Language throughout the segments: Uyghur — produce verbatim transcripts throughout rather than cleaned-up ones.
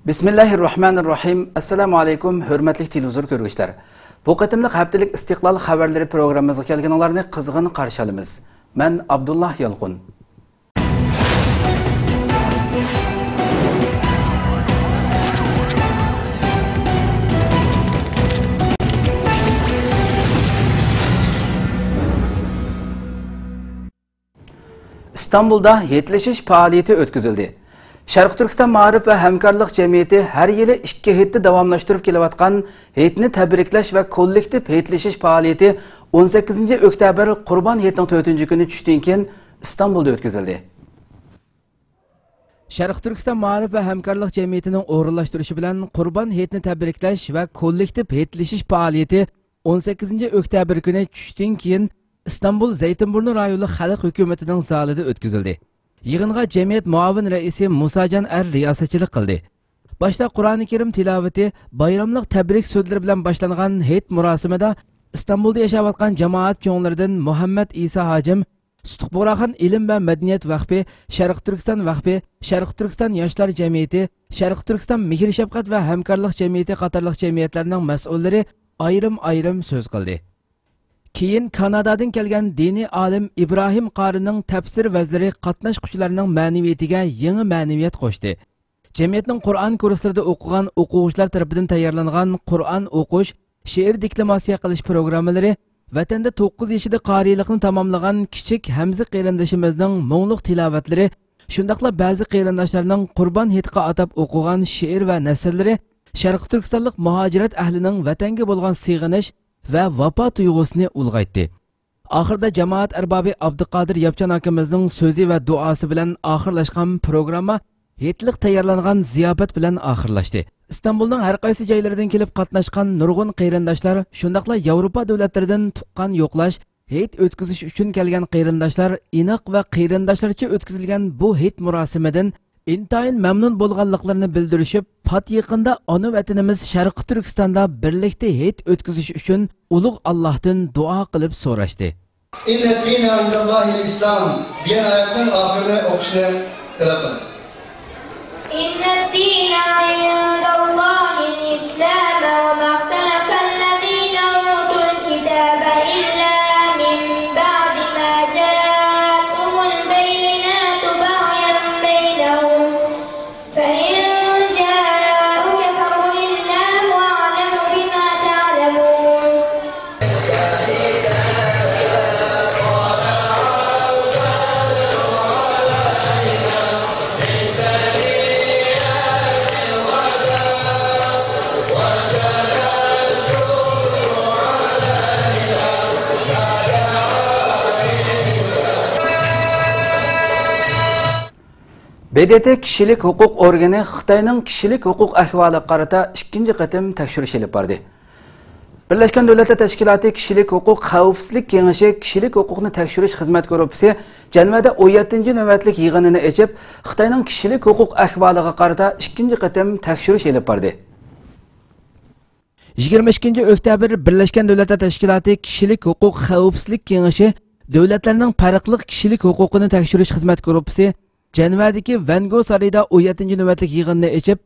بىسمىللاھىررەھمانىررەھىم. ئەسسالامۇ ئەلەيكۇم، ھۆرمەتلىك تېلېۋىزور كۆرگۈچىلەر. بۇ قېتىملىق ھەپتىلىك ئىستىقلال خەۋەرلىرى پروگراممىمىزغا كەلگىنىڭلارنى قىزغىن قارشى ئالىمىز. مەن ئابدۇللا يالقۇن. ئىستانبۇلدا ھېيتلىشىش پائالىيىتى ئۆتكۈزۈلدى. شەرقىي تۈركىستان مائارىپ ۋە ھەمكارلىق جەمئىيىتى ھەر يىلى ئىككى ھېيتتا داۋاملاشتۇرۇپ كېلىۋاتقان ھېيتنى تەبرىكلەش ۋە كوللېكتىپ ھېيتلىشىش پائالىيىتى ئون سەككىزىنچى ئۆكتەبىر قۇربان ھېيتنىڭ تۆتىنچى كۈنى چۈشتىن كېيىن ئىستانبۇلدا ئۆتكۈزۈلدى. شەرقىي تۈركىستان مائارىپ ۋە ھەمكارلىق جەمئىيىتىنىڭ ئورۇنلاشتۇرۇشى بىلەن قۇربان ھېيتنى تەبرىكلەش ۋە كوللېكتىپ ھېيتلىشىش پائالىيىتى ئون سەككىزىنچى ئۆكتەبىر كۈنى چۈشتىن كېيىن ئىستانبۇل زەيتىنبۇرنۇ رايونلۇق خەلق ھۆكۈمىتىنىڭ زالىدا ئۆتكۈزۈلدى. يىغىنغا جەمئىيەت مۇئاۋىن رەئىسى مۇساجان ئەر رىياسەتچىلىك قىلدى. باشتا قۇرئانى كەرىم تىلاۋىتى، بايراملىق تەبرىك سۆزلىرى بىلەن باشلانغان ھېيت مۇراسىمىدا ئىستانبۇلدا ياشاۋاتقان جامائەت چوڭلىرىدىن مۇھەممەد ئىسا ھاجىم، سۇتۇق بۇغراخان ئىلىم ۋە مەدەنىيەت ۋەقپى، شەرقىي تۈركىستان ۋەقپى، شەرقىي تۈركىستان ياشلار جەمئىيىتى، شەرقىي تۈركىستان مېھىر شەپقەت ۋە ھەمكارلىق جەمئىيىتى قاتارلىق جەمئىيەتلەرنىڭ مەسئۇللىرى ئايرىم-ئايرىم سۆز قىلدى. كېيىن كانادادىن كەلگەن دىنىي ئالىم ئىبراھىم قارىنىڭ تەپسىر ۋەزلىرى قاتناشقۇچىلارنىڭ مەنىۋىيىتىگە يېڭى مەنىۋىيەت قوشتى. جەمئىيەتنىڭ قۇرئان كۇرسلىرىدا ئوقۇغان ئوقۇغۇچىلار تەرىپىدىن تەييارلانغان قۇرئان ئوقۇش، شېئىر دېكلاماتسىيە قىلىش پروگراممىلىرى، ۋەتەندە توققۇز يېشىدا قارىيلىقنى تاماملىغان كىچىك ھەمزە قېرىندىشىمىزنىڭ مۇڭلۇق تىلاۋەتلىرى، شۇنداقلا بەزى قېرىنداشلارنىڭ قۇربان ھېيتقا ئاتاپ ئوقۇغان شېئىر ۋە نەسرلىرى شەرقىي تۈركىستانلىق مۇھاجىرەت ئەھلىنىڭ ۋەتەنگە بولغان سېغىنىش ۋە ۋاپا تۇيغۇسىنى ئۇلغايتتى. ئاخىرىدا جامائەت ئەربابى ئابدۇقادىر ياپچان ئاكىمىزنىڭ سۆزى ۋە دۇئاسى بىلەن ئاخىرلاشقان پروگرامما ھېيتلىق تەييارلانغان زىياپەت بىلەن ئاخىرلاشتى. ئىستانبۇلنىڭ ھەر قايسى جايلىرىدىن كېلىپ قاتناشقان نۇرغۇن قېرىنداشلار، شۇنداقلا ياۋروپا دۆلەتلىرىدىن تۇغقان يوقلاش، ھېيت ئۆتكۈزۈش ئۈچۈن كەلگەن قېرىنداشلار ئىناق ۋە قېرىنداشلارچە ئۆتكۈزۈلگەن بۇ ھېيت مۇراسىمىدىن ئىنتايىن مەمنۇن بولغانلىقلىرىنى بىلدۈرۈشۈپ، پات يېقىندا ئانا ۋەتىنىمىز شەرقىي تۈركىستاندا بىرلىكتە ھېيت ئۆتكۈزۈش ئۈچۈن ئۇلۇغ ئاللاھتىن دۇئا قىلىپ سوراشتى. إن الدين عند الله الإسلام دېگەن ئايەتنىڭ ئاخىرىنى ئوقۇشنى تەلەپ قىلىمەن. إن الدين عند الله الإسلام وما اختلف الذين أوتوا الكتاب إلا من بعد ما جاءتهم البينات بغيا بينهم فإن جاءوك فقل الله أعلم بما تعلمون. ب د ت كىشىلىك ھوقۇق ئورگىنى خىتاينىڭ كىشىلىك ھوقۇق ئەھۋالىغا قارىتا ئىككىنچى قېتىم تەكشۈرۈش ئېلىپ باردى. بىرلەشكەن دۆلەتلەر تەشكىلاتى كىشىلىك ھوقۇق خەۋپسىزلىك كېڭىشى كىشىلىك ھوقۇقنى تەكشۈرۈش خىزمەت گۇرۇپپىسى جەنۋەدە ئون يەتتىنچى نۆۋەتلىك يىغىنىنى ئېچىپ، خىتاينىڭ كىشىلىك ھوقۇق ئەھۋالىغا قارىتا ئىككىنچى قېتىم تەكشۈرۈش ئېلىپ باردى. يىگىرمە ئىككىنچى ئۆكتەبىر بىرلەشكەن دۆلەتلەر تەشكىلاتى كىشىلىك ھوقۇق خەۋپسىزلىك كېڭىشى دۆلەتلەرنىڭ پەرقلىق كىشىلىك ھوقۇقىنى تەكشۈرۈش خىزمەت گۇرۇپپىسى جەنۋەدىكى ۋەنگو سارىيىدا ئون يەتتىنچى نۆۋەتلىك يىغىنىنى ئېچىپ،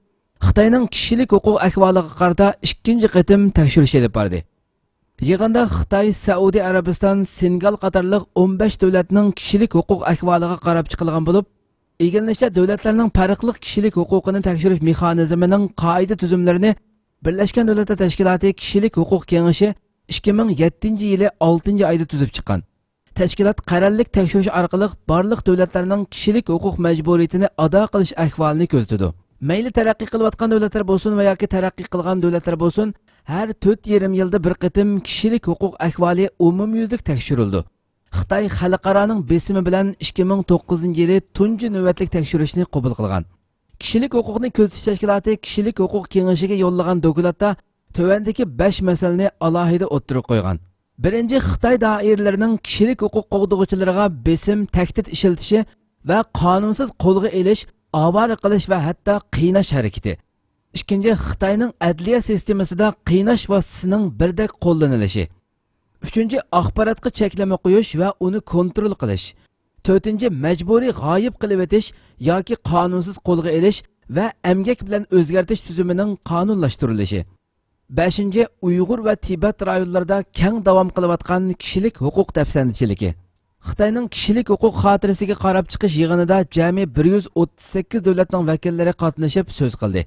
خىتاينىڭ كىشىلىك ھوقۇق ئەھۋالىغا قارىتا ئىككىنچى قېتىم تەكشۈرۈش ئېلىپ باردى. يىغىندا خىتاي، سەئۇدى ئەرەبىستان، سېنېگال قاتارلىق ئون بەش دۆلەتنىڭ كىشىلىك ھوقۇق ئەھۋالىغا قاراپ چىقىلغان بولۇپ، ئىگىلىنىشىچە، دۆلەتلەرنىڭ پەرقلىق كىشىلىك ھوقۇقىنى تەكشۈرۈش مېخانىزمىنىڭ قائىدە تۈزۈملىرىنى بىرلەشكەن دۆلەتلەر تەشكىلاتى كىشىلىك ھوقۇق كېڭىشى ئىككى مىڭ يەتتىنچى يىلى ئالتىنچى ئايدا تۈزۈپ چىققان. تەشكىلات قەرەللىك تەكشۈرۈش ئارقىلىق بارلىق دۆلەتلەرنىڭ كىشىلىك ھوقۇق مەجبۇرىيىتىنى ئادا قىلىش ئەھۋالىنى كۆزىتىدۇ. مەيلى تەرەققىي قىلىۋاتقان دۆلەتلەر بولسۇن ۋە ياكى تەرەققىي قىلغان دۆلەتلەر بولسۇن، ھەر تۆت يېرىم يىلدا بىر قېتىم كىشىلىك ھوقۇق ئەھۋالى ئومۇميۈزلۈك تەكشۈرۈلىدۇ. خىتاي خەلقئارانىڭ بېسىمى بىلەن ئىككى مىڭ توققۇزىنچى يىلى تۇنجى نۆۋەتلىك تەكشۈرۈشنى قوبۇل قىلغان. كىشىلىك ھوقۇقنى كۆزىتىش تەشكىلاتى كىشىلىك ھوقۇق كېڭىشىگە يوللىغان دوكلاتتا تۆۋەندىكى بەش مەسىلىنى ئالاھىدە ئوتتۇرىغا قويغان. بىرىنچى، خىتاي دائىرىلىرىنىڭ كىشىلىك ھوقۇق قوغدىغۇچىلىرىغا بېسىم، تەھدىت ئىشلىتىشى ۋە قانۇنسىز قولغا ئېلىش، ئاۋارە قىلىش ۋە ھەتتا قىيناش ھەرىكىتى. ئىككىنچى، خىتاينىڭ ئەدلىيە سىستېمىسىدا قىيناش ۋاسىتىسىنىڭ بىردەك قوللىنىلىشى. ئۈچىنچى، ئاخباراتقا چەكلىمە قويۇش ۋە ئۇنى كونترول قىلىش. تۆتىنچى، مەجبۇرىي غايىب قىلىۋېتىش ياكى قانۇنسىز قولغا ئېلىش ۋە ئەمگەك بىلەن ئۆزگەرتىش تۈزۈمىنىڭ قانۇنلاشتۇرۇلۇشى. بەشىنچى، ئۇيغۇر ۋە تىبەت رايونلىرىدا كەڭ داۋام قىلىۋاتقان كىشىلىك ھوقۇق دەپسەندىچىلىكى. خىتاينىڭ كىشىلىك ھوقۇق خاتىرىسىگە قاراپ چىقىش يىغىنىدا جەمئىي بىر يۈز ئوتتۇز سەككىز دۆلەتنىڭ ۋەكىللىرى قاتنىشىپ سۆز قىلدى.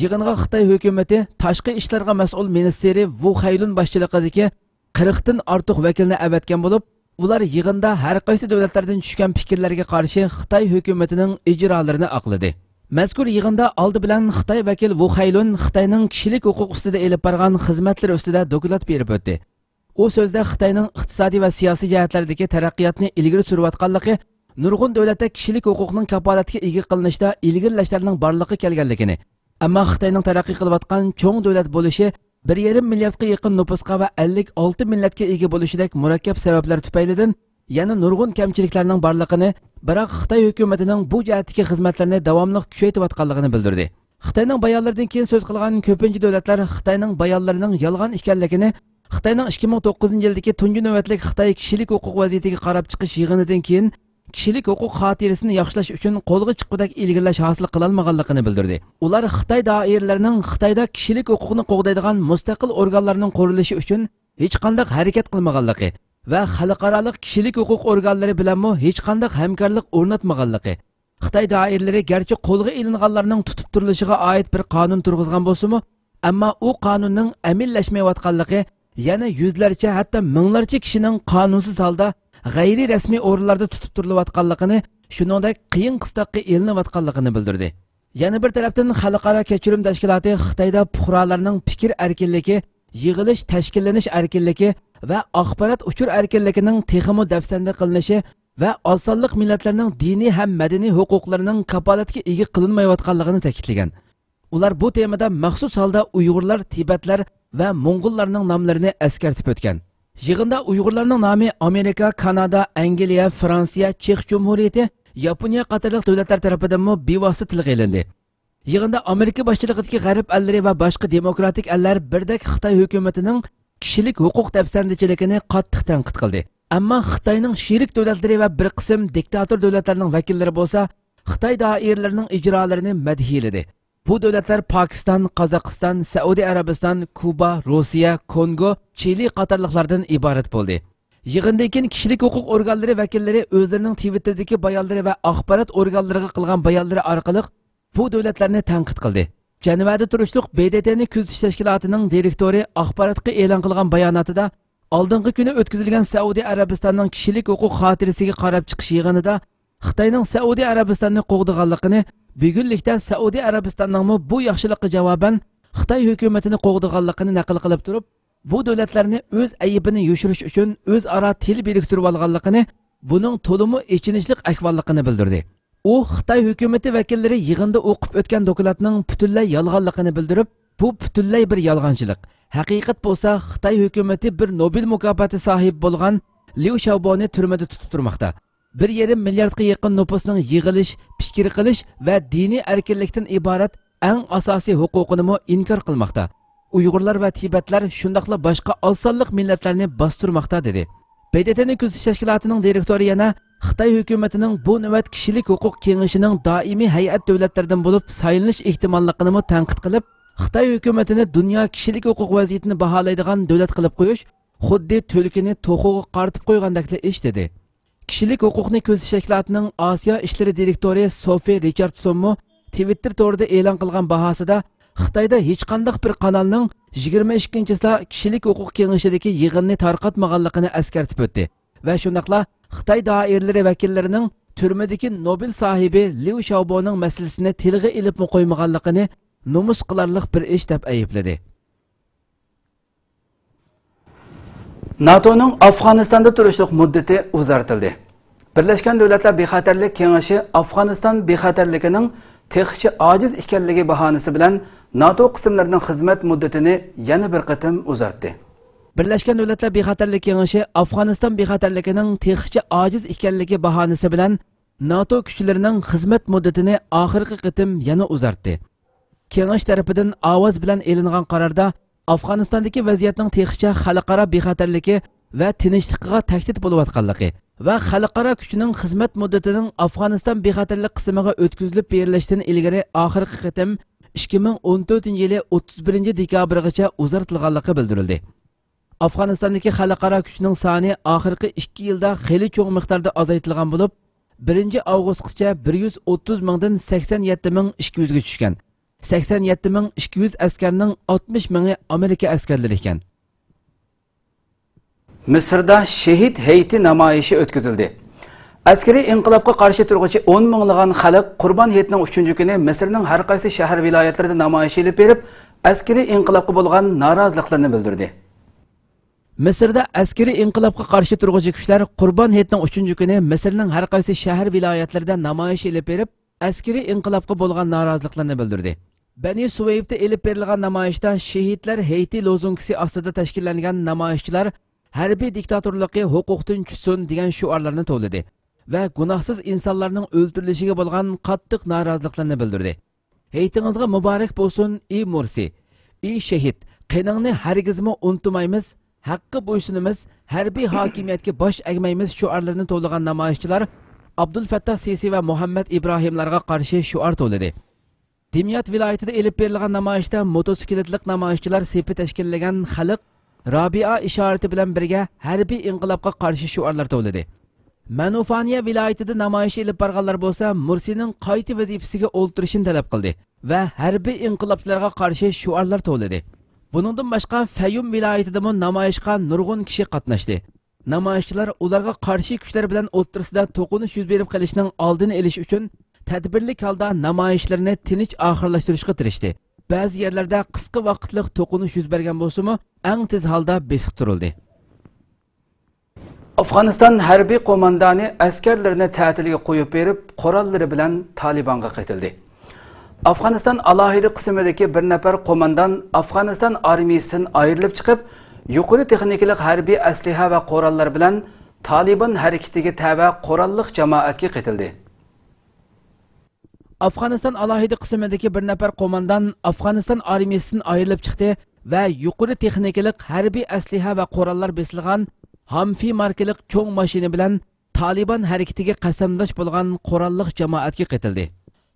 يىغىنغا خىتاي ھۆكۈمىتى تاشقى ئىشلارغا مەسئۇل مىنىستىرى ۋۇ خەيلۇن باشچىلىقىدىكى قىرىقتىن ئارتۇق ۋەكىلنى ئەۋەتكەن بولۇپ، ئۇلار يىغىندا ھەر قايسى دۆلەتلەردىن چۈشكەن پىكىرلەرگە قارشى خىتاي ھۆكۈمىتىنىڭ ئىجرالىرىنى ئاقلىدى. مەزكۇر يىغىندا ئالدى بىلەن خىتاي ۋەكىل ۋۇ خەيلۇن خىتاينىڭ كىشىلىك ھوقۇق ئۈستىدە ئېلىپ بارغان خىزمەتلىرى ئۈستىدە دوكلات بېرىپ ئۆتتى. ئۇ سۆزىدە خىتاينىڭ ئىقتىسادىي ۋە سىياسىي جەھەتلەردىكى تەرەققىياتنى ئىلگىرى سۈرۈۋاتقانلىقى، نۇرغۇن دۆلەتتە كىشىلىك ھوقۇقنىڭ كاپالەتكە ئىگە قىلىنىشتا ئىلگىرىلەشلەرنىڭ بارلىققا كەلگەنلىكىنى، ئەمما خىتاينىڭ تەرەققىي قىلىۋاتقان چوڭ دۆلەت بولۇشى، بىر يېرىم مىلياردقا يېقىن نوپۇسقا ۋە ئەللىك ئالتە مىللەتكە ئىگە بولۇشىدەك مۇرەككەپ سەۋەبلەر تۈپەيلىدىن يەنە نۇرغۇن كەمچىلىكلەرنىڭ بارلىقىنى، بىراق خىتاي ھۆكۈمىتىنىڭ بۇ جەھەتتىكى خىزمەتلىرىنى داۋاملىق كۈچەيتىۋاتقانلىقىنى بىلدۈردى. خىتاينىڭ بايانلىرىدىن كېيىن سۆز قىلغان كۆپىنچە دۆلەتلەر خىتاينىڭ بايانلىرىنىڭ يالغان ئىكەنلىكىنى، خىتاينىڭ ئىككى مىڭ توققۇزىنچى يىلدىكى تۇنجى نۆۋەتلىك خىتاي كىشىلىك ھوقۇق ۋەزىيىتىگە قاراپ چىقىش يىغىنىدىن كېيىن كىشىلىك ھوقۇق خاتىرىسىنى ياخشىلاش ئۈچۈن قولغا چىققۇدەك ئىلگىرىلەش ھاسىل قىلالمىغانلىقىنى بىلدۈردى. ئۇلار خىتاي دائىرىلىرىنىڭ خىتايدا كىشىلىك ھوقۇقنى قوغدايدىغان مۇستەقىل ئورگانلارنىڭ قۇرۇلۇشى ئۈچۈن ھېچقانداق ھەرىكەت قىلمىغانلىقى ۋە خەلقئارالىق كىشىلىك ھوقۇق ئورگانلىرى بىلەنمۇ ھېچقانداق ھەمكارلىق ئورناتمىغانلىقى، خىتاي دائىرىلىرى گەرچە قولغا ئېلىنغانلارنىڭ تۇتۇپ تۇرۇلۇشىغا ئائىت بىر قانۇن تۇرغۇزغان بولسىمۇ، ئەمما ئۇ قانۇننىڭ ئەمەلىيلەشمەيۋاتقانلىقى، يەنە يۈزلەرچە، ھەتتا مىڭلارچە كىشىنىڭ قانۇنسىز ھالدا غەيرىي رەسمىي ئورۇنلاردا تۇتۇپ تۇرۇلۇۋاتقانلىقىنى، شۇنىڭدەك قىيىن قىستاققا ئېلىنىۋاتقانلىقىنى بىلدۈردى. يەنە بىر تەرەپتىن، خەلقئارا كەچۈرۈم تەشكىلاتى خىتايدا پۇقرالارنىڭ پىكىر ئەركىنلىكى، يىغىلىش، تەشكىللىنىش ئەركىنلىكى ۋە ئاخبارات ئۇچۇر ئەركىنلىكىنىڭ تېخىمۇ دەپسەندە قىلىنىشى ۋە ئاز سانلىق مىللەتلەرنىڭ دىنىي ھەم مەدەنىي ھوقۇقلىرىنىڭ كاپالەتكە ئىگە قىلىنمايۋاتقانلىقىنى تەكىتلىگەن. ئۇلار بۇ تېمىدا مەخسۇس ھالدا ئۇيغۇرلار، تىبەتلەر ۋە موڭغۇللارنىڭ ناملىرىنى ئەسكەرتىپ ئۆتكەن. يىغىندا ئۇيغۇرلارنىڭ نامى ئامېرىكا، كانادا، ئەنگلىيە، فرانسىيە، چېخ جۇمھۇرىيىتى، ياپونىيە قاتارلىق دۆلەتلەر تەرىپىدىنمۇ بىۋاسىتە تىلغا ئېلىندى. يىغىندا ئامېرىكا باشچىلىقىدىكى غەرب ئەللىرى ۋە باشقا دېموكراتىك ئەللەر بىردەك خىتاي ھۆكۈمىتىنىڭ كىشىلىك ھوقۇق دەپسەندىچىلىكىنى قاتتىق تەنقىد قىلدى. ئەمما خىتاينىڭ شېرىك دۆلەتلىرى ۋە بىر قىسىم دىكتاتور دۆلەتلەرنىڭ ۋەكىللىرى بولسا خىتاي دائىرىلىرىنىڭ ئىجرالىرىنى مەدھىيىلىدى. بۇ دۆلەتلەر پاكىستان، قازاقىستان، سەئۇدى ئەرەبىستان، كۇبا، روسىيە، كونگو، چىلى قاتارلىقلاردىن ئىبارەت بولدى. يىغىندىن كېيىن كىشىلىك ھوقۇق ئورگانلىرى ۋەكىللىرى ئۆزلىرىنىڭ تىۋىتتېردىكى بايانلىرى ۋە ئاخبارات ئورگانلىرىغا قىلغان بايانلىرى ئارقىلىق بۇ دۆلەتلەرنى تەنقىد قىلدى. جەنۋەدە تۇرۇشلۇق ب د ت نى كۆزىتىش تەشكىلاتىنىڭ دىرېكتورى ئاخباراتقا ئېلان قىلغان باياناتىدا، ئالدىنقى كۈنى ئۆتكۈزۈلگەن سەئۇدى ئەرەبىستاننىڭ كىشىلىك ھوقۇق خاتىرىسىگە قاراپ چىقىش يىغىنىدا خىتاينىڭ سەئۇدى ئەرەبىستاننى قوغدىغانلىقىنى، بۈگۈنلۈكتە سەئۇدى ئەرەبىستاننىڭمۇ بۇ ياخشىلىققا جاۋابەن خىتاي ھۆكۈمىتىنى قوغدىغانلىقىنى نەقىل قىلىپ تۇرۇپ، بۇ دۆلەتلەرنى ئۆز ئەيىبىنى يوشۇرۇش ئۈچۈن ئۆزئارا تىل بىرىكتۈرۈۋالغانلىقىنى، بۇنىڭ تولىمۇ ئېچىنىشلىق ئەھۋاللىقىنى بىلدۈردى. ئۇ خىتاي ھۆكۈمىتى ۋەكىللىرى يىغىندا ئوقۇپ ئۆتكەن دوكلاتنىڭ پۈتۈنلەي يالغانلىقىنى بىلدۈرۈپ، بۇ پۈتۈنلەي بىر يالغانچىلىق. ھەقىقەت بولسا، خىتاي ھۆكۈمىتى بىر نوبېل مۇكاپاتى ساھىبى بولغان ليۇ شياۋبونى تۈرمىدە تۇتۇپ تۇرماقتا. بىر يېرىم مىلياردقا يېقىن نوپۇسنىڭ يىغىلىش، پىكىر قىلىش ۋە دىنىي ئەركىنلىكتىن ئىبارەت ئەڭ ئاساسىي ھوقۇقىنىمۇ ئىنكار قىلماقتا. ئۇيغۇرلار ۋە تىبەتلەر شۇنداقلا باشقا ئاز سانلىق مىللەتلەرنى باستۇرماقتا، دېدى. ب د ت نى كۆزىتىش تەشكىلاتىنىڭ دىرېكتورى يەنە خىتاي ھۆكۈمىتىنىڭ بۇ نۆۋەت كىشىلىك ھوقۇق كېڭىشىنىڭ دائىمىي ھەيئەت دۆلەتلىرىدىن بولۇپ سايلىنىش ئېھتىماللىقىنىمۇ تەنقىد قىلىپ، خىتاي ھۆكۈمىتىنى دۇنيا كىشىلىك ھوقۇق ۋەزىيىتىنى باھالايدىغان دۆلەت قىلىپ قويۇش خۇددى تۈلكىنى توخۇغا قارىتىپ قويغاندەكلا ئىش، دېدى. كىشىلىك ھوقۇقنى كۆزىتىش تەشكىلاتىنىڭ ئاسىيا ئىشلىرى دىرېكتورى سوفى رىچاردسونمۇ تىۋىتتېر تورىدا ئېلان قىلغان باھاسىدا، خىتايدا ھېچقانداق بىر قانالنىڭ يىگىرمە ئىككىنچى چىسلا كىشىلىك ھوقۇق كېڭىشىدىكى يىغىننى تارقاتمىغانلىقىنى ئەسكەرتىپ ئۆتتى ۋە شۇنداقلا خىتاي دائىرىلىرى ۋەكىللىرىنىڭ تۈرمىدىكى نوبېل ساھىبى ليۇ شياۋبونىڭ مەسىلىسىنى تىلغا ئېلىپمۇ قويمىغانلىقىنى نومۇس قىلارلىق بىر ئىش دەپ ئەيىبلىدى. ناتونىڭ ئافغانىستاندا تۇرۇشلۇق مۇددىتى ئۇزارتىلدى. بىرلەشكەن دۆلەتلەر بىخەتەرلىك كېڭىشى ئافغانىستان بىخەتەرلىكىنىڭ تېخىچە ئاجىز ئىكەنلىكى باھانىسى بىلەن ناتو قىسىملىرىنىڭ خىزمەت مۇددىتىنى يەنە بىر قېتىم ئۇزارتتى. بىرلەشكەن دۆلەتلەر بىخەتەرلىك كېڭىشى ئافغانىستان بىخەتەرلىكىنىڭ تېخىچە ئاجىز ئىكەنلىكى باھانىسى بىلەن ناتو كۈچلىرىنىڭ خىزمەت مۇددىتىنى ئاخىرقى قېتىم يەنە ئۇزارتتى. كېڭەش تەرىپىدىن ئاۋاز بىلەن ئېلىنغان قاراردا ئافغانىستاندىكى ۋەزىيەتنىڭ تېخىچە خەلقئارا بىخەتەرلىكى ۋە تىنچلىقىغا تەھدىت بولۇۋاتقانلىقى ۋە خەلقئارا كۈچىنىڭ خىزمەت مۇددىتىنىڭ ئافغانىستان بىخەتەرلىك قىسىمىغا ئۆتكۈزۈلۈپ بېرىلىشتىن ئىلگىرى ئاخىرقى قېتىم ئىككى مىڭ ئون تۆتىنچى يىلى ئوتتۇز بىرىنچى دېكابىرغىچە ئۇزارتىلغانلىقى بىلدۈرۈلدى. ئافغانىستاندىكى خەلقئارا كۈچنىڭ سانى ئاخىرقى ئىككى يىلدا خېلى چوڭ مىقداردا ئازايتىلغان بولۇپ، بىرىنچى ئاۋغۇستقىچە بىر يۈز ئوتتۇز مىڭدىن سەكسەن يەتتە مىڭ ئىككى يۈزگە چۈشكەن. سەكسەن يەتتە مىڭ ئىككى يۈز ئەسكەرنىڭ ئاتمىش مىڭى ئامېرىكا ئەسكەرلىرى ئىكەن. مىسىردا شېھىت ھېيتى نامايىشى ئۆتكۈزۈلدى. ئەسكىرىي ئىنقىلابقا قارشى تۇرغۇچى ئون مىڭلىغان خەلق قۇربان ھېيتنىڭ ئۈچىنچى كۈنى مىسىرنىڭ ھەر قايسى شەھەر ۋىلايەتلىرىدە نامايىش ئېلىپ بېرىپ، ئەسكىرىي ئىنقىلابقا بولغان نارازىلىقلىرىنى بىلدۈردى. مىسىردا ئەسكىرىي ئىنقىلابقا قارشى تۇرغۇچى كۈچلەر قۇربان ھېيتنىڭ ئۈچىنچى كۈنى مىسىرنىڭ ھەر قايسى شەھەر ۋىلايەتلىرىدە نامايىش ئېلىپ بېرىپ، ئەسكىرىي ئىنقىلابقا بولغان نارازىلىقلىرىنى بىلدۈردى. بەنى سۇۋەيبتە ئېلىپ بېرىلغان نامايىشتا شېھىتلەر ھېيتى لوزۇنكىسى ئاستىدا تەشكىللەنگەن نامايىشچىلار ھەربىي دىكتاتورلۇقى ھوقۇقتىن چۈشسۇن دېگەن شوئارلارنى توۋلىدى ۋە گۇناھسىز ئىنسانلارنىڭ ئۆلتۈرۈلۈشىگە بولغان قاتتىق نارازىلىقلىرىنى بىلدۈردى. ھېيتىڭىزغا مۇبارەك بولسۇن، ئى مۇرسى! ئى شېھىت! قېنىڭنى ھەرگىزمۇ ئۇنتۇمايمىز، ھەققە بويسۇنىمىز، ھەربىي ھاكىمىيەتكە باش ئەگمەيمىز شوئارلىرىنى توۋلىغان نامايىشچىلار ئابدۇلفەتتاھ سىسى ۋە مۇھەممەد ئىبراھىملارغا قارشى شوئار توۋلىدى. دىميات ۋىلايىتىدە ئېلىپ بېرىلغان نامايىشتا موتوسىكلىتلىق نامايىشچىلار سېپى تەشكىللىگەن خەلق رابىئا ئىشارىتى بىلەن بىرگە ھەربىي ئىنقىلابقا قارشى شوئارلار توۋلىدى. مەنۇفانىيە ۋىلايىتىدە نامايىش ئېلىپ بارغانلار بولسا مۇرسىنىڭ قايتا ۋەزىپىسىگە ئولتۇرۇشىنى تەلەپ قىلدى ۋە ھەربىي ئىنقىلابچىلارغا قارشى شوئارلار توۋلىدى. بۇنىڭدىن باشقا، فەييۇم ۋىلايىتىدىمۇ نامايىشقا نۇرغۇن كىشى قاتناشتى. نامايىشچىلار ئۇلارغا قارشى كۈچلەر بىلەن ئوتتۇرىسىدا توقۇنۇش يۈز بېرىپ قېلىشنىڭ ئالدىنى ئېلىش ئۈچۈن تەدبىرلىك ھالدا نامايىشلىرىنى تىنچ ئاخىرلاشتۇرۇشقا تىرىشتى. بەزى يەرلەردە قىسقا ۋاقىتلىق توقۇنۇش يۈز بەرگەن بولسىمۇ، ئەڭ تېز ھالدا بېسىقتۇرۇلدى. ئافغانىستان ھەربىي قوماندانى ئەسكەرلىرىنى تەتىلگە قويۇپ بېرىپ، قوراللىرى بىلەن تالىبانغا قېتىلدى. ئافغانىستان ئالاھىدە قىسىمىدىكى بىر نەپەر قوماندان ئافغانىستان ئارمىيىسىدىن ئايرىلىپ چىقىپ، يۇقىرى تېخنىكىلىق ھەربىي ئەسلىھە ۋە قوراللار بىلەن تالىبان ھەرىكىتىگە تەۋە قوراللىق جامائەتكە قېتىلدى. ئافغانىستان ئالاھىدە قىسىمىدىكى بىر نەپەر قوماندان ئافغانىستان ئارمىيىسىدىن ئايرىلىپ چىقتى ۋە يۇقىرى تېخنىكىلىق ھەربىي ئەسلىھە ۋە قوراللار بېسىلغان ھامفى ماركىلىق چوڭ ماشىنا بىلەن تالىبان ھەرىكىتىگە قەسەمداش بولغان قوراللىق جامائەتكە قېتىلدى.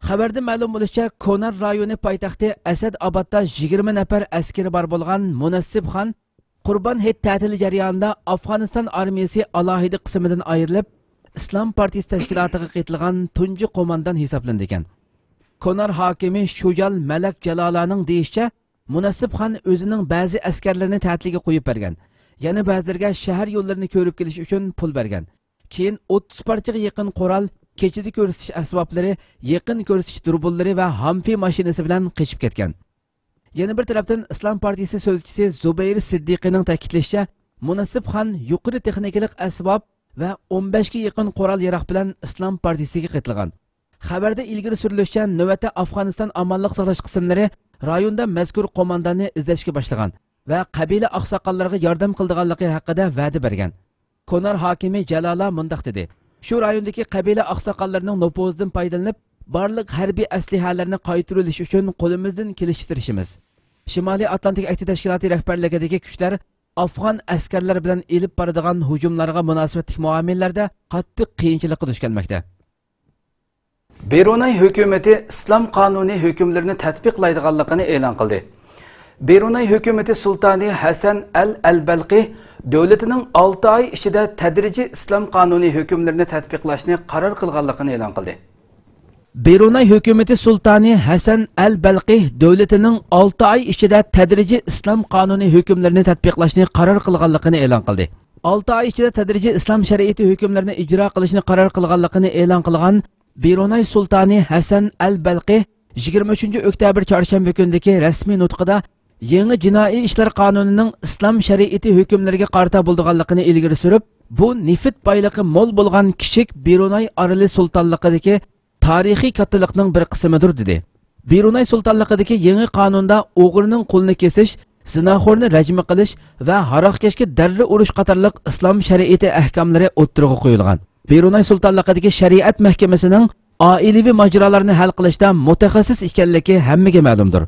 خەۋەردىن مەلۇم بولۇشىچە، كونار رايونى پايتەختى ئەسەد ئابادتا يىگىرمە نەپەر ئەسكىرى بار بولغان مۇنەسسىپ خان قۇربان ھېيت تەتىلى جەريانىدا ئافغانىستان ئارمىيىسى ئالاھىدە قىسمىدىن ئايرىلىپ، ئىسلام پارتىيىسى تەشكىلاتىغا قېتىلغان تۇنجى قوماندان ھېسابلىنىدىكەن. كونار ھاكىمى شۇجال مەلەك جالالانىڭ دېيىشىچە، مۇنەسسىپ خان ئۆزىنىڭ بەزى ئەسكەرلىرىنى تەتىلگە قويۇپ بەرگەن، يەنە بەزىلىرىگە شەھەر يوللىرىنى كۆرۈپ كېلىش ئۈچۈن پۇل بەرگەن. كېيىن ئوتتۇز پارچىغا يېقىن قورال، كېچىدە كۆرسىتىش ئەسۋابلىرى، يېقىن كۆرسىتىش دۇربۇنلىرى ۋە ھامفى ماشىنىسى بىلەن قېچىپ كەتكەن. يەنە بىر تەرەپتىن، ئىسلام پارتىيىسى سۆزچىسى زۇبەير سىددىقىنىڭ تەكىتلىشىچە، مۇنەسسىپ خان يۇقىرى تېخنىكىلىق ئەسۋاب ۋە ئون بەشكە يېقىن قورال-ياراغ بىلەن ئىسلام پارتىيىسىگە قېتىلغان. خەۋەردە ئىلگىرى سۈرۈلۈشىچە، نۆۋەتتە ئافغانىستان ئامانلىق ساقلاش قىسىملىرى رايوندا مەزكۇر قومانداننى ئىزدەشكە باشلىغان ۋە قەبىلە ئاقساقاللىرىغا ياردەم قىلىدىغانلىقى ھەققىدە ۋەدە بەرگەن. كونار ھاكىمى جالالا مۇنداق دېدى: شۇ رايوندىكى قەبىلە ئاقساقاللىرىنىڭ نوپۇزىدىن پايدىلىنىپ، بارلىق ھەربىي ئەسلىھەلەرنى قايتۇرۇۋېلىش ئۈچۈن قولىمىزدىن كېلىشىچە تىرىشىمىز. شىمالىي ئاتلانتىك ئەھدى تەشكىلاتى رەھبەرلىكىدىكى كۈچلەر ئافغان ئەسكەرلەر بىلەن ئېلىپ بارىدىغان ھۇجۇملارغا مۇناسىۋەتلىك مۇئامىلىلەردە قاتتىق قىيىنچىلىققا دۇچ كەلمەكتە. بىرۇنەي ھۆكۈمىتى ئىسلام قانۇنى ھۆكۈملىرىنى تەتبىقلايدىغانلىقىنى ئېلان قىلدى. بىرۇنەي ھۆكۈمىتى سۇلتانى ھەسەن ئەل ئەلبەلقى دۆلىتىنىڭ ئالتە ئاي ئىچىدە تەدرىجىي ئىسلام قانۇنى ھۆكۈملىرىنى تەتبىقلاشنى قارار قىلغانلىقىنى ئېلان قىلدى. بىرۇنەي ھۆكۈمىتى سۇلتانى ھەسەن ئەل بەلقى دۆلىتىنىڭ ئالتە ئاي ئىچىدە تەدرىجىي ئىسلام قانۇنى ھۆكۈملىرىنى تەتبىقلاشنى قارار قىلغانلىقىنى ئېلان قىلدى. ئالتە ئاي ئىچىدە تەدرىجىي ئىسلام شەرىئىتى ھۆكۈملىرىنى ئىجرا قىلىشنى قارار قىلغانلىقىنى ئېلان قىلغان بىرۇنەي سۇلتانى ھەسەن ئەل بەلقى يىگىرمە ئۈچىنچى ئۆكتەبىر چارشەنبە كۈنىدىكى رەسمىي نۇتقىدا يېڭى جىنائىي ئىشلار قانۇنىنىڭ ئىسلام شەرىئىتى ھۆكۈملىرىگە قارىتا بولىدىغانلىقىنى ئىلگىرى سۈرۈپ، بۇ نېفىت بايلىقى مول بولغان كىچىك بىرۇنەي ئارىلى سۇلتانلىقىدىكى تارىخىي كاتتىلىقنىڭ بىر قىسمىدۇر، دېدى. بىرۇنەي سۇلتانلىقىدىكى يېڭى قانۇندا ئوغرىنىڭ قولىنى كېسىش، زىناخورنى رەجمە قىلىش ۋە ھاراقكەشكە دەررە ئۇرۇش قاتارلىق ئىسلام شەرىئىتى ئەھكاملىرى ئوتتۇرىغا قويۇلغان. بىرۇنەي سۇلتانلىقىدىكى شەرىئەت مەھكىمىسىنىڭ ئائىلىۋى ماجىرالارنى ھەل قىلىشتا مۇتەخەسسىس ئىكەنلىكى ھەممىگە مەلۇمدۇر.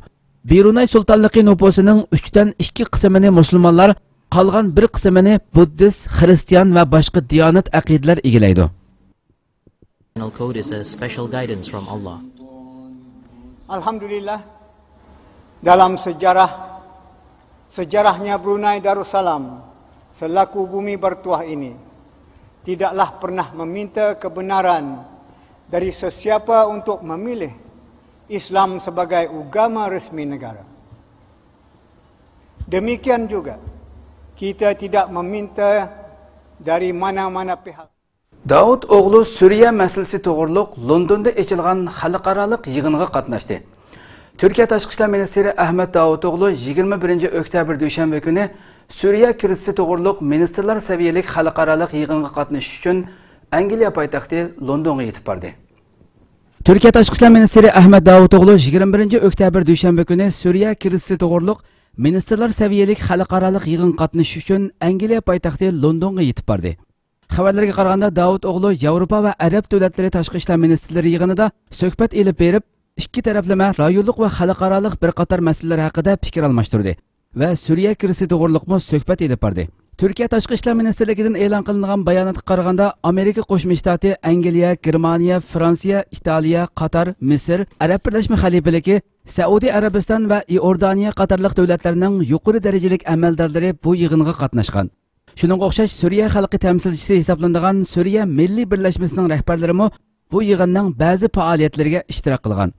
بىرۇنەي سۇلتانلىقى نوپۇسىنىڭ ئۈچتىن ئىككى قىسمىنى مۇسۇلمانلار، قالغان بىر قىسمىنى بۇددىست، خىرىستىيان ۋە باشقا دىيانەت ئەقىدىلەر ئىگىلەيدۇ. Code is a special guidance from Allah. Alhamdulillah, dalam sejarah, sejarahnya Brunei Darussalam selaku bumi bertuah ini tidaklah pernah meminta kebenaran dari sesiapa untuk memilih Islam sebagai agama resmi negara. Demikian juga, kita tidak meminta dari mana-mana pihak. داۋۇت ئوغلۇ سۈرىيە مەسىلىسى توغرۇلۇق لوندوندا ئېچىلغان خەلقئارالىق يىغىنغا قاتناشتى. تۈركىيە تاشقى ئىشلار مىنىستىرى ئەھمەت داۋۇتئوغلۇ يىگىرمە بىرىنچى ئۆكتەبىر دۈشەنبە كۈنى سۈرىيە كىرىزىسى توغرۇلۇق مىنىستىرلار سەۋىيەلىك خەلقئارالىق يىغىنغا قاتنىشىش ئۈچۈن ئەنگلىيە پايتەختى لوندونغا يېتىپ باردى. تۈركىيە تاشقى ئىشلار مىنىستىرى ئەھمەت داۋۇتئوغلۇ يىگىرمە بىرىنچى ئۆكتەبىر دۈشەنبە كۈنى سۈرىيە كىرىزىسى توغرۇلۇق مىنىستىرلار سەۋىيەلىك خەلقئارالىق يىغىنغا قاتنىشىش ئۈچۈن ئەنگلىيە پايتەختى لوندونغا يېتىپ باردى. خەۋەرلەرگە قارىغاندا، داۋۇتئوغلۇ ياۋروپا ۋە ئەرەب دۆلەتلىرى تاشقى ئىشلار مىنىستىرلىرى يىغىنىدا سۆھبەت ئېلىپ بېرىپ، ئىككى تەرەپلىمە رايونلۇق ۋە خەلقئارالىق بىر قاتار مەسىلىلەر ھەققىدە پىكىر ئالماشتۇردى ۋە سۈرىيە كىرىزىسى توغرۇلۇقمۇ سۆھبەت ئېلىپ باردى. تۈركىيە تاشقى ئىشلار مىنىستىرلىكىدىن ئېلان قىلىنغان باياناتقا قارىغاندا، ئامېرىكا قوشما شتاتى، ئەنگلىيە، گېرمانىيە، فرانسىيە، ئىتالىيە، قاتار، مىسىر، ئەرەب بىرلەشمە خەلىپىلىكى، سەئۇدى ئەرەبىستان ۋە ئىئوردانىيە قاتارلىق دۆلەتلەرنىڭ يۇقىرى دەرىجىلىك ئەمەلدارلىرى بۇ يىغىنغا قاتناشقان. شۇنىڭغا ئوخشاش، سۈرىيە خەلقى تەمسىلچىسى ھېسابلىنىدىغان سۈرىيە مىللىي بىرلەشمىسىنىڭ رەھبەرلىرىمۇ بۇ يىغىننىڭ بەزى پائالىيەتلىرىگە ئىشتىراك قىلغان.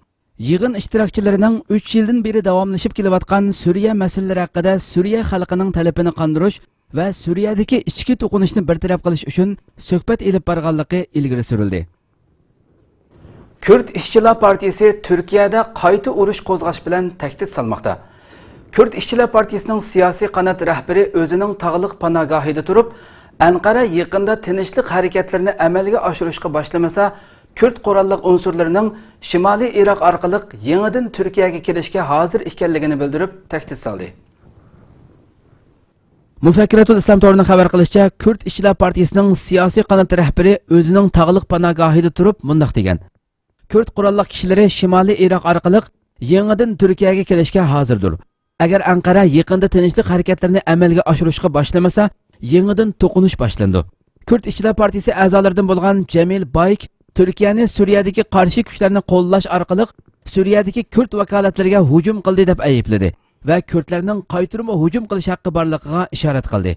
يىغىن ئىشتىراكچىلىرىنىڭ ئۈچ يىلدىن بېرى داۋاملىشىپ كېلىۋاتقان سۈرىيە مەسىلىلىرى ھەققىدە سۈرىيە خەلقىنىڭ تەلىپىنى قاندۇرۇش ۋە سۈرىيەدىكى ئىچكى توقۇنۇشنى بىر تەرەپ قىلىش ئۈچۈن سۆھبەت ئېلىپ بارغانلىقى ئىلگىرى سۈرۈلدى. كۈرد ئىشچىلار پارتىيىسى تۈركىيەدە قايتا ئۇرۇش قوزغاش بىلەن تەھدىت سالماقتا. كۈرد ئىشچىلار پارتىيىسىنىڭ سىياسىي قانات رەھبىرى ئۆزىنىڭ تاغلىق پاناھگاھىدا تۇرۇپ، ئەنقەرە يېقىندا تىنچلىق ھەرىكەتلىرىنى ئەمەلگە ئاشۇرۇشقا باشلىمىسا، كۈرد قوراللىق ئۇنسۇرلىرىنىڭ شىمالىي ئىراق ئارقىلىق يېڭىدىن تۈركىيەگە كېلىشكە ھازىر ئىكەنلىكىنى بىلدۈرۈپ، تەھدىت سالدى. مۇفەككىراتۇل ئىسلام تورىنىڭ خەۋەر قىلىشىچە، كۈرد ئىشچىلار پارتىيىسىنىڭ سىياسىي قانات رەھبىرى ئۆزىنىڭ تاغلىق پاناھگاھىدا تۇرۇپ مۇنداق دېگەن: كۈرد قوراللىق كۈچلىرى شىمالىي ئىراق ئارقىلىق يېڭىدىن تۈركىيەگە كېلىشكە ھازىردۇر. ئەگەر ئەنقەرە يېقىندا تىنچلىق ھەرىكەتلىرىنى ئەمەلگە ئاشۇرۇشقا باشلىمىسا، يېڭىدىن توقۇنۇش باشلىنىدۇ. كۈرد ئىشچىلار پارتىيىسى ئەزالىرىدىن بولغان جەمىل بايك تۈركىيەنى سۈرىيەدىكى قارشى كۈچلەرنى قوللاش ئارقىلىق سۈرىيەدىكى كۈرد ۋاكالەتلىرىگە ھۇجۇم قىلدى دەپ ئەيىبلىدى ۋە كۈردلەرنىڭ قايتۇرما ھۇجۇم قىلىش ھەققى بارلىقىغا ئىشارەت قىلدى.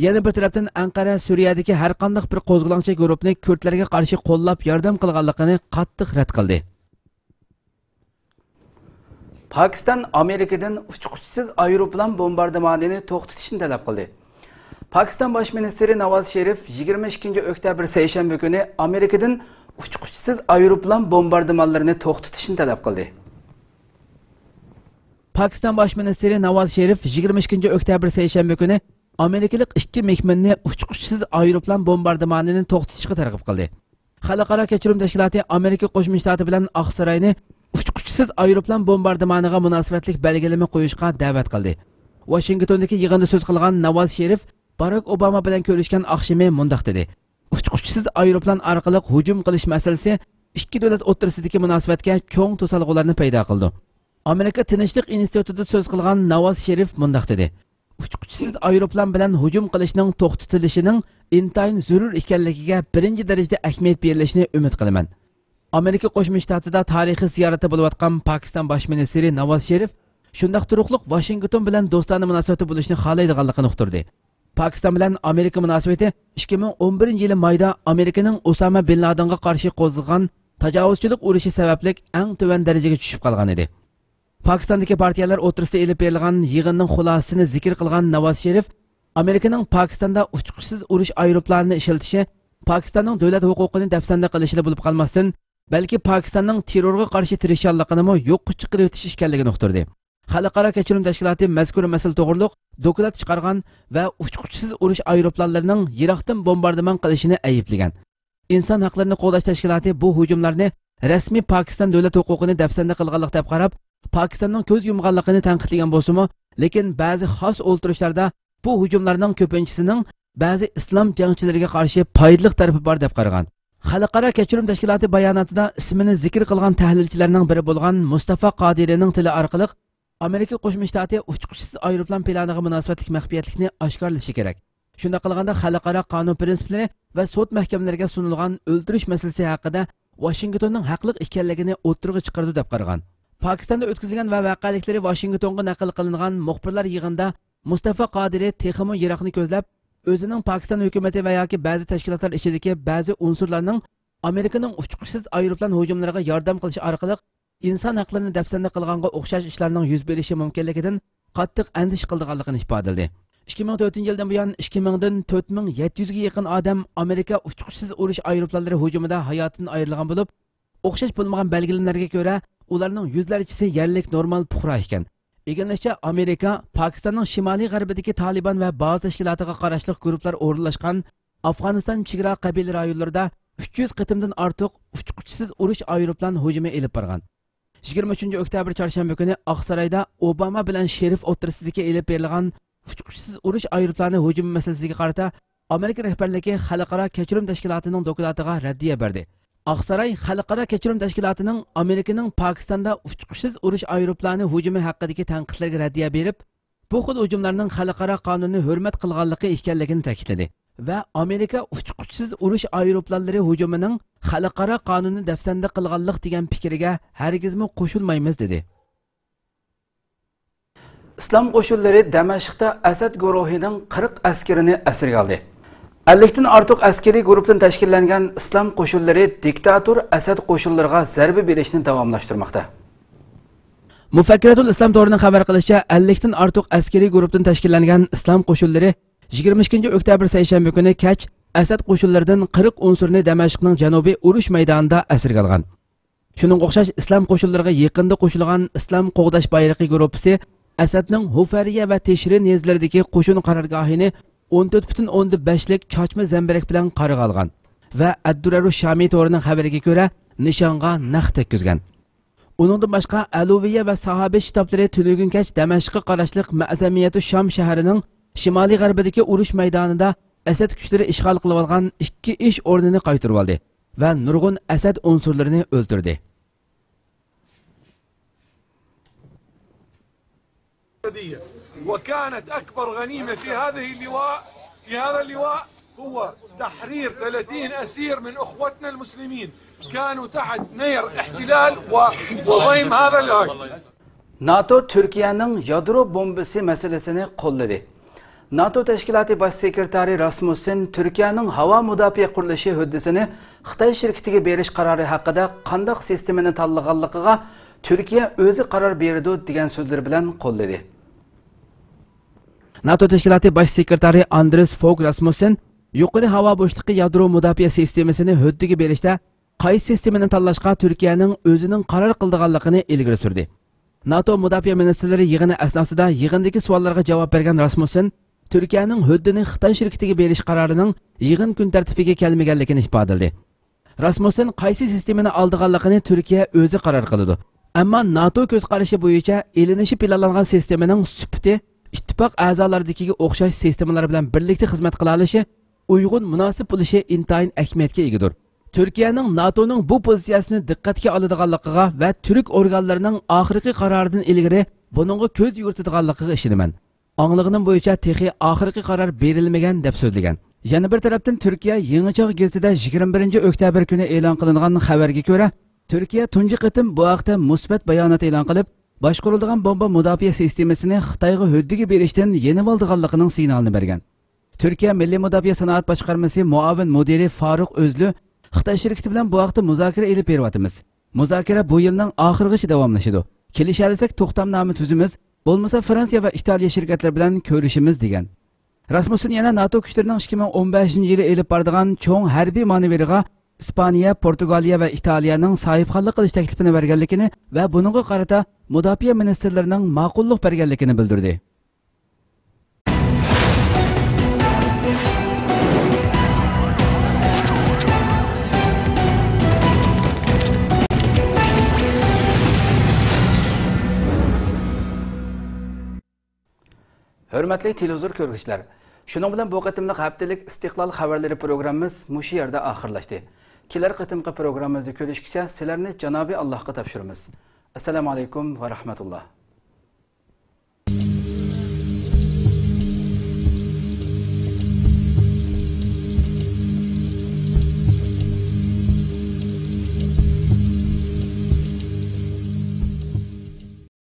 يەنە بىر تەرەپتىن، ئەنقەرە سۈرىيەدىكى ھەرقانداق بىر قوزغىلاڭچى گۇرۇپنى كۈردلەرگە قارشى قوللاپ ياردەم قىلغانلىقىنى قاتتىق رەت قىلدى. پاكىستان ئامېرىكىدىن ئۇچقۇچىسىز ئايروپىلان بومباردىمانىنى توختىتىشنى تەلەپ قىلدى. پاكىستان باش مىنىستىرى ناۋاز شېرىف يىگىرمە ئىككىنچى ئۆكتەبىر سەيشەنبە كۈنى ئامېرىكىدىن ئۇچقۇچىسىز ئايروپىلان بومباردىمانلىرىنى توختىتىشنى تەلەپ قىلدى. پاكىستان باش مىنىستىرى ناۋاز شېرىف يىگىرمە ئىككىنچى ئۆكتەبىر سەيشەنبە كۈنى ئامېرىكىلىق ئىككى مېھماننى ئۇچقۇچىسىز ئايروپىلان بومباردىمانىنى توختىتىشقا تەرغىب قىلدى. خەلقئارا كەچۈرۈم تەشكىلاتى ئامېرىكا قوشما شتاتى بىلەن ئاقساراينى ئۇچقۇچىسىز ئايروپىلان بومباردىمانىغا مۇناسىۋەتلىك بەلگىلىمە قويۇشقا دەۋەت قىلدى. ۋاشىنگتوندىكى يىغىندا سۆز قىلغان ناۋاز شېرىف باراك ئوباما بىلەن كۆرۈشكەن ئاخشىمى مۇنداق دېدى: ئۇچقۇچىسىز ئايروپىلان ئارقىلىق ھۇجۇم قىلىش مەسىلىسى ئىككى دۆلەت ئوتتۇرىسىدىكى مۇناسىۋەتكە چوڭ توسالغۇلارنى پەيدا قىلىدۇ. ئامېرىكا تىنچلىق ئىنستىتۇتىدا سۆز قىلغان ناۋاز شېرىف مۇنداق دېدى: ئۇچقۇچىسىز ئايروپىلان بىلەن ھۇجۇم قىلىشنىڭ توختىتىلىشىنىڭ ئىنتايىن زۆرۈر ئىكەنلىكىگە بىرىنچى دەرىجىدە ئەھمىيەت بېرىلىشىنى ئۈمىد قىلىمەن. ئامېرىكا قوشما شتاتىدا تارىخىي زىيارەتتە بولۇۋاتقان پاكىستان باش مىنىستىرى ناۋاز شېرىف شۇنداق تۇرۇقلۇق ۋاشىنگتون بىلەن دوستانە مۇناسىۋەتتە بولۇشنى خالايدىغانلىقىنى ئۇقتۇردى. پاكىستان بىلەن ئامېرىكا مۇناسىۋىتى ئىككى مىڭ ئون بىرىنچى يىلى مايدا ئامېرىكىنىڭ ئۇساما بىن لادىنغا قارشى قوزغىغان تاجاۋۇزچىلىق ئۇرۇشى سەۋەبلىك ئەڭ تۆۋەن دەرىجىگە چۈشۈپ قالغان ئىدى. پاكىستاندىكى پارتىيەلەر ئوتتۇرىسىدا ئېلىپ بېرىلغان يىغىننىڭ خۇلاسىسىنى زىكىر قىلغان ناۋاز شېرىف، ئامېرىكىنىڭ پاكىستاندا ئۇچقۇچىسىز ئۇرۇش ئايروپىلانىنى ئىشلىتىشى پاكىستاننىڭ دۆلەت ھوقۇقىنى دەپسەندە قىلىشلا بولۇپ قالماستىن، بەلكى پاكىستاننىڭ تېررورغا قارشى تىرىشچانلىقىنىمۇ يوققا چىقىرىۋېتىش ئىكەنلىكىنى ئۇقتۇردى. خەلقئارا كەچۈرۈم تەشكىلاتى مەزكۇر مەسىلە توغرۇلۇق دوكلات چىقارغان ۋە ئۇچقۇچىسىز ئۇرۇش ئايروپىلانلىرىنىڭ يىراقتىن بومباردىمان قىلىشىنى ئەيىبلىگەن. ئىنسان ھەقلىرىنى قوغداش تەشكىلاتى بۇ ھۇجۇملارنى رەسمىي پاكىستان دۆلەت ھوقۇقىنى دەپسەندە قىلغانلىق دەپ قاراپ، پاكىستاننىڭ كۆز يۇمغانلىقىنى تەنقىدلىگەن بولسىمۇ، لېكىن بەزى خاس ئولتۇرۇشلاردا بۇ ھۇجۇملارنىڭ كۆپىنچىسىنىڭ بەزى ئىسلام جەڭچىلىرىگە قارشى پايدىلىق تەرىپى بار دەپ قارىغان. خەلقئارا كەچۈرۈم تەشكىلاتى باياناتىدا ئىسمىنى زىكىر قىلغان تەھلىلچىلەرنىڭ بىرى بولغان مۇستافا قادىرىنىڭ تىلى ئارقىلىق ئامېرىكا قوشما شتاتى ئۇچقۇچىسىز ئايروپىلان پىلانىغا مۇناسىۋەتلىك مەخپىيەتلىكنى ئاشكارىلىشى كېرەك. شۇنداق قىلغاندا خەلقئارا قانۇن پرىنسىپلىرى ۋە سوت مەھكەمىلىرىگە سۇنۇلغان ئۆلتۈرۈش مەسىلىسى ھەققىدە ۋاشىنگتوننىڭ ھەقلىق ئىكەنلىكىنى ئوتتۇرىغا چىقىرىدۇ، دەپ قارىغان. پاكىستاندا ئۆتكۈزۈلگەن ۋە ۋەقەلىكلىرى ۋاشىنگتونغا نەقىل قىلىنغان مۇخبىرلار يىغىنىدا مۇستافا قادىرى تېخىمۇ يىراقنى كۆزلەپ، ئۆزىنىڭ پاكىستان ھۆكۈمىتى ۋە ياكى بەزى تەشكىلاتلار ئىچىدىكى بەزى ئۇنسۇرلارنىڭ ئامېرىكىنىڭ ئۇچقۇچىسىز ئايروپىلان ھۇجۇملىرىغا ياردەم قىلىش ئارقىلىق ئىنسان ھەقلىرىنى دەپسەندە قىلغانغا ئوخشاش ئىشلارنىڭ يۈز بېرىشى مۇمكىنلىكىدىن قاتتىق ئەندىشە قىلىدىغانلىقىنى ئىپادىلىدى. ئىككى مىڭ تۆتىنچى يىلدىن بۇيان ئىككى مىڭدىن تۆت مىڭ يەتتە يۈزگە يېقىن ئادەم ئامېرىكا ئۇچقۇچىسىز ئۇرۇش ئايروپىلانلىرى ھۇجۇمىدا ھاياتىدىن ئايرىلغان بولۇپ، ئوخشاش بولمىغان بەلگىلىمىلەرگە كۆرە، ئۇلارنىڭ يۈزلەرچىسى يەرلىك نورمال پۇقرا ئىكەن. ئىگىلىنىشىچە، ئامېرىكا پاكىستاننىڭ شىمالىي غەربىدىكى تالىبان ۋە باز تەشكىلاتىغا قاراشلىق گۇرۇپپىلار ئورۇنلاشقان ئافغانىستان چېگرا قەبىلە رايونلىرىدا ئۈچ يۈز قېتىمدىن ئارتۇق ئۇچقۇچىسىز ئۇرۇش ئايروپىلان ھۇجۇمى ئېلىپ بارغان. يىگىرمە ئۈچىنچى ئۆكتەبىر چارشەنبە كۈنى ئاقسارايدا ئوباما بىلەن شېرىف ئوتتۇرىسىدىكى ئېلىپ بېرىلغان ئۇچقۇچىسىز ئۇرۇش ئايروپىلانى ھۇجۇمى مەسىلىسىگە قارىتا ئامېرىكا رەھبەرلىكى خەلقئارا كەچۈرۈم تەشكىلاتىنىڭ دوكلاتىغا رەددىيە بەردى. ئاقساراي خەلقئارا كەچۈرۈم تەشكىلاتىنىڭ ئامېرىكىنىڭ پاكىستاندا ئۇچقۇچىسىز ئۇرۇش ئايروپىلانى ھۇجۇمى ھەققىدىكى تەنقىدلىرىگە رەددىيە بېرىپ، بۇ خىل ھۇجۇملارنىڭ خەلقئارا قانۇننى ھۆرمەت قىلغانلىقى ئىكەنلىكىنى تەكىتلىدى ۋە ئامېرىكا ئۇچقۇچىسىز ئۇرۇش ئايروپىلانلىرى ھۇجۇمىنىڭ خەلقئارا قانۇننى دەپسەندە قىلغانلىق دېگەن پىكرىگە ھەرگىزمۇ قوشۇلمايمىز، دېدى. ئىسلام قوشۇنلىرى دەمەشقتا ئەسەد گۇرۇھىنىڭ قىرىق ئەسكىرىنى ئەسىرگە ئالدى. ئەللىكتىن ئارتۇق ئەسكىرىي گۇرۇپتىن تەشكىللەنگەن ئىسلام قوشۇنلىرى دىكتاتور ئەسەد قوشۇنلىرىغا زەربە بېرىشنى داۋاملاشتۇرماقتا. مۇفەككىرەتۇل ئىسلام تورىنىڭ خەۋەر قىلىشىچە، ئەللىكتىن ئارتۇق ئەسكىرىي گۇرۇپتىن تەشكىللەنگەن ئىسلام قوشۇنلىرى يىگىرمە ئىككىنچى ئۆكتەبىر سەيشەنبە كۈنى كەچ ئەسەد قوشۇنلىرىدىن قىرىق ئۇنسۇرنى دەمەشقنىڭ جەنۇبىي ئۇرۇش مەيدانىدا ئەسىرگە ئالغان. شۇنىڭغا ئوخشاش ئىسلام قوشۇنلىرىغا يېقىندا قوشۇلغان ئىسلام قوغداش بايرىقى گۇرۇپپىسى ئەسەدنىڭ ھۇفەرىيە ۋە تىشرىن يېزىلىرىدىكى قوشۇن قارارگاھىنى ئون تۆت پۈتۈن ئوندىن بەشلىك چاچما زەمبىرەك بىلەن قارىغا ئالغان ۋە ئەددۇرەرۇ شامى تورىنىڭ خەۋىرىگە كۆرە، نىشانغا نەق تەگكۈزگەن. ئۇنىڭدىن باشقا، ئەلۇۋىيە ۋە ساھابى شتابلىرى تۈنۈگۈن كەچ دەمەشققە قاراشلىق مەزەمىيەتۇ شام شەھىرىنىڭ شىمالىي غەربىدىكى ئۇرۇش مەيدانىدا ئەسەد كۈچلىرى ئىشغال قىلىۋالغان ئىككى ئىش ئورنىنى قايتۇرۇۋالدى ۋە نۇرغۇن ئەسەد ئۇنسۇرلىرىنى ئۆلتۈردى. وكانت أكبر غنيمة في هذه اللواء، في هذا اللواء، هو تحرير ثلاثين أسير من أخوتنا المسلمين كانوا تحت نير احتلال و-، وضيم هذا الهاي. ناتو تۈركىيەنىڭ يادرو بومبىسى مەسىلىسىنى قوللىدى. ناتو تەشكىلاتى باش سېكرېتارى راسمۇسسېن تۈركىيەنىڭ ھاۋا مۇداپىئە قۇرۇلۇشى ھۆددىسىنى خىتاي شىركىتىگە بېرىش قارارى ھەققىدە قانداق سىستېمىنى تاللىغانلىقىغا تۈركىيە ئۆزى قارار بېرىدۇ دېگەن سۆزلىرى بىلەن قوللىدى. ناتو تەشكىلاتى باش سېكرېتارى ئاندرېس فوگ راسمۇسسېن يۇقىرى ھاۋا بوشلۇقى يادرو مۇداپىئە سىستېمىسىنى ھۆددىگە بېرىشتە قايسى سىستېمىنى تاللاشقا تۈركىيەنىڭ ئۆزىنىڭ قارار قىلىدىغانلىقىنى ئىلگىرى سۈردى. ناتو مۇداپىئە مىنىستىرلىرى يىغىنى ئەسناسىدا يىغىندىكى سوئاللارغا جاۋاب بەرگەن راسمۇسسېن، تۈركىيەنىڭ ھۆددىنى خىتاي شىركىتىگە بېرىش قارارىنىڭ يىغىن كۈن تەرتىپىگە كەلمىگەنلىكىنى ئىپادىلىدى. راسمۇسسېن قايسى سىستېمىنى ئالىدىغانلىقىنى تۈركىيە ئۆزى قارار قىلىدۇ. ئەمما ناتو كۆز قارىشى بويىچە ئېلىنىشى پىلانلانغان سىستېمىنىڭ سۈپىتى ئىتتىپاق ئەزالىرىدىكىگە ئوخشاش سىستېمىلار بىلەن بىرلىكتە خىزمەت قىلالىشى، ئۇيغۇن مۇناسىپ بولۇشى ئىنتايىن ئەھمىيەتكە ئىگىدۇر. تۈركىيەنىڭ ناتونىڭ بۇ پوزىتسىيەسىنى دىققەتكە ئالىدىغانلىقىغا ۋە تۈرك ئورگانلىرىنىڭ ئاخىرقى قارارىدىن ئىلگىرى بۇنىڭغا كۆز يۈگۈرتىدىغانلىقىغا ئىشىنىمەن. ئاڭلىغىنىم بويىچە تېخى ئاخىرقى قارار بېرىلمىگەن، دەپ سۆزلىگەن. يەنە بىر تەرەپتىن، تۈركىيە يېڭى چاغ گېزىتىدە يىگىرمە بىرىنچى ئۆكتەبىر كۈنى ئېلان قىلىنغان خەۋەرگە كۆرە، تۈركىيە تۇنجى قېتىم بۇ ھەقتە مۇسبەت بايانات ئېلان قىلىپ، باشقۇرۇلىدىغان بومبا مۇداپىئە سىستېمىسىنى خىتايغا ھۆددىگە بېرىشتىن يېنىۋالىدىغانلىقىنىڭ سىگنالىنى بەرگەن. تۈركىيە مىللىي مۇداپىئە سانائەت باشقارمىسى مۇئاۋىن مۇدىرى فاروق ئۆزلۈ خىتاي شىركىتى بىلەن بۇ ھەقتە مۇزاكىرە ئېلىپ بېرىۋاتىمىز. مۇزاكىرە بۇ يىلنىڭ ئاخىرىغىچە داۋاملىشىدۇ. كېلىشەلىسەك توختامنامە تۈزىمىز، بولمىسا فرانسىيە ۋە ئىتالىيە شىركەتلىرى بىلەن كۆرۈشىمىز، دېگەن. راسمۇسسېن يەنە ناتو كۈچلىرىنىڭ ئىككى مىڭ ئون بەشىنچى يىلى ئېلىپ بارىدىغان چوڭ ھەربىي مانېۋىرىغا ئىسپانىيە، پورتۇگالىيە ۋە ئىتالىيەنىڭ ساھىبخانلىق قىلىش تەكلىپىنى بەرگەنلىكىنى ۋە بۇنىڭغا قارىتا مۇداپىئە مىنىستىرلىرىنىڭ ماقۇللۇق بەرگەنلىكىنى بىلدۈردى. ھۆرمەتلىك تېلېۋىزور كۆرگۈچىلەر، شۇنىڭ بىلەن بۇ قېتىملىق ھەپتىلىك ئىستىقلال خەۋەرلىرى پروگراممىمىز مۇشۇ يەردە ئاخىرلاشتى. كېلەر قېتىمقى پروگراممىمىزدا كۆرۈشكىچە سىلەرنى جانابىي ئاللاھقا تاپشۇرىمىز. ئەسسالامۇ ئەلەيكۇم ۋە رەھمەتۇللا.